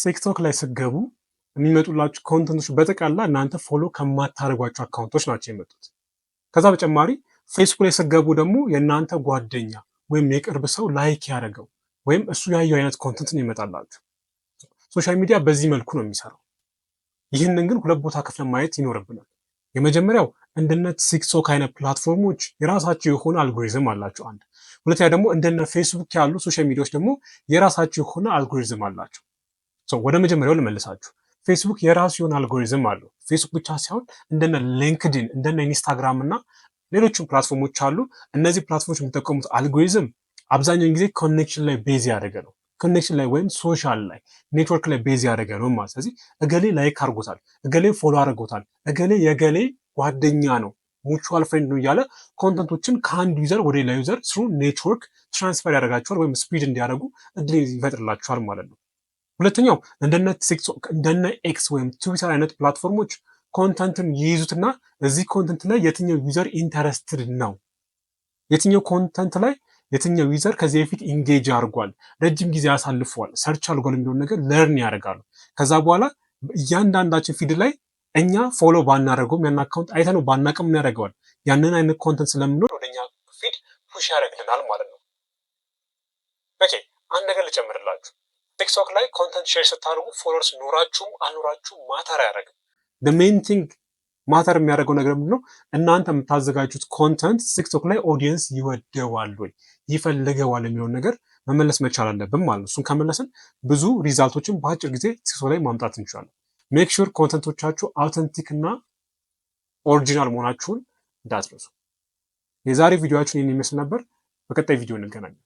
ቲክቶክ ላይ ስትገቡ የሚመጡላችሁ content ኦች በጠቅላላ እናንተ follow ከማታደርጓቸው account ኦች ናቸው የመጡት። ከዛ በተጨማሪ ፌስቡክ ላይ ስትገቡ ደግሞ የእናንተ ጓደኛ ወይም የቅርብ ሰው like ያደረገው ወይም እሱ ያየው አይነት content ነው ይመጣላችሁ። Social media በዚህ መልኩ ነው የሚሰራው። ይህንን ግን ሁለት ቦታ ከፍለን ማየት ይኖርብናል። የመጀመሪያው እንደነ ቲክቶክ አይነት platform ኦች የራሳቸው የሆነ አልጎሪዝም አላቸው። አንድ ሁለተኛ ደግሞ እንደነ ፌስቡክ ያሉ social media ዎች ደግሞ የራሳቸው የሆነ አልጎሪዝም አላቸው። ወደ መጀመሪያው ልመልሳችሁ። ፌስቡክ የራሱ የሆነ አልጎሪዝም አለው። ፌስቡክ ብቻ ሳይሆን እንደነ ሊንክድኢን፣ እንደነ ኢንስታግራም እና ሌሎችም platform ኦች አሉ። እነዚህ platform ኦች የሚጠቀሙት አልጎሪዝም አብዛኛውን ጊዜ connection ላይ base ያደረገ ነው። Connection ላይ ወይም social ላይ፣ ኔትወርክ ላይ base ያደረገ ነው ማለት። ስለዚህ እገሌ like አድርጎታል፣ እገሌ follow አድርጎታል፣ እገሌ የገሌ ጓደኛ ነው፣ mutual friend ነው እያለ content ኦችን ከአንድ user ወደ ሌላ user through network transfer ያደርጋቸዋል ወይም spread እንዲያደርጉ እድል ይፈጥርላቸዋል ማለት ነው። ሁለተኛው እንደነ ቲክቶክ፣ እንደነ ኤክስ ወይም ትዊተር አይነት platform ኦች content ን ይይዙትና እዚህ content ላይ የትኛው user interested ነው፣ የትኛው content ላይ የትኛው user ከዚህ በፊት engage አድርጓል፣ ረጅም ጊዜ አሳልፏል፣ search አድርጓል የሚለውን ነገር learn ያደርጋሉ። ከዛ በኋላ እያንዳንዳችን feed ላይ እኛ follow ባናደርገውም፣ ያን account አይተነው ባናቅም ምን ያደርገዋል? ያንን አይነት content ስለምንወድ ወደኛ feed push ያደርግልናል ማለት ነው። Okay፣ አንድ ነገር ልጨምርላችሁ። ቲክቶክ ላይ content share ስታደርጉ followers ኖራችሁም አልኖራችሁም matter አያደርግም። Main thing matter የሚያደርገው ነገር ምንድነው? እናንተ የምታዘጋጁት content ቲክቶክ ላይ audience ይወደዋል ወይ ይፈልገዋል የሚለውን ነገር መመለስ መቻል አለብን ማለት ነው። እሱን ከመለስን ብዙ result ኦችን በአጭር ጊዜ ቲክቶክ ላይ ማምጣት እንችላለን። Make sure content ኦቻችሁ authentic እና original መሆናችሁን እንዳትረሱ። የዛሬ ቪዲዮአችን ይህን ይመስል ነበር። በቀጣይ ቪዲዮ እንገናኛለን።